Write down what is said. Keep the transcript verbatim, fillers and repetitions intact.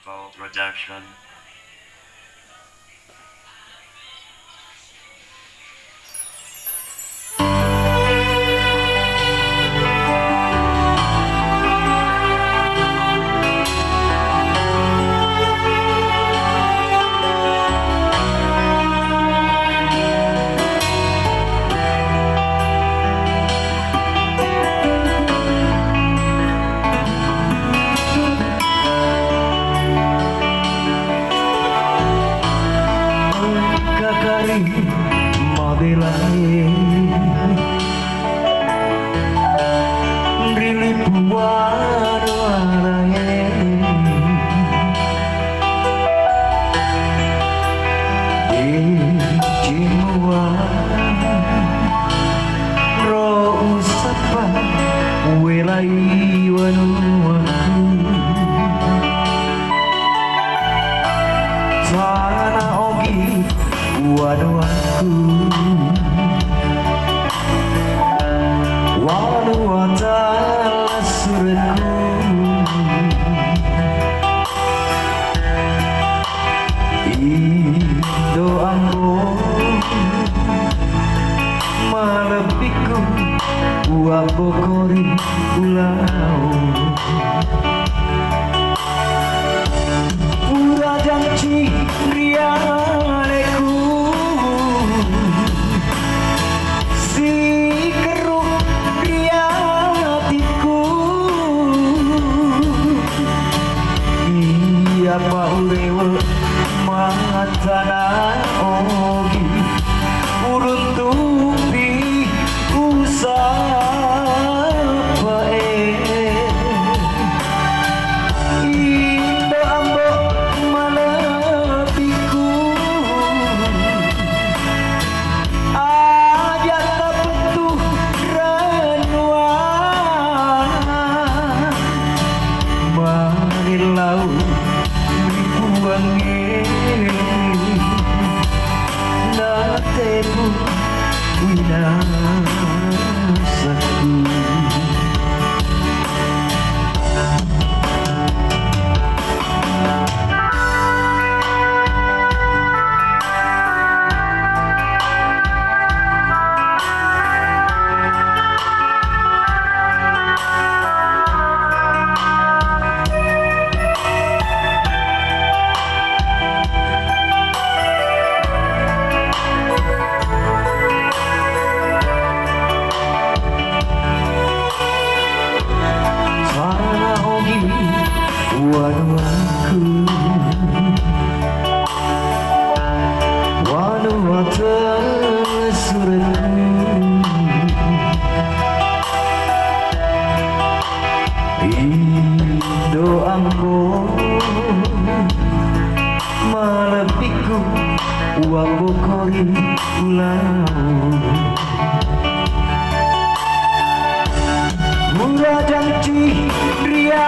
Production. Kakari mabelae ri lipuwaro arae. Deceng mua ro usappa welai wanuaku. Tana ogi wanuaku. Wanuata lassurekku. Indo ambo malebbikku, uwabbokori ulao. Pura janci ri aleku, sikerru ri atikku. Iyapa urewe matana ogi uruntupi usapae. Indo ambo malebbiku, aja tapettu renua. Mangillau ri puangnge natepu winasakku. Fana ogi wanuaku, wanuata lassurekku. Indo ambo malebbikku, uwabbokori ulao. Mura janci ria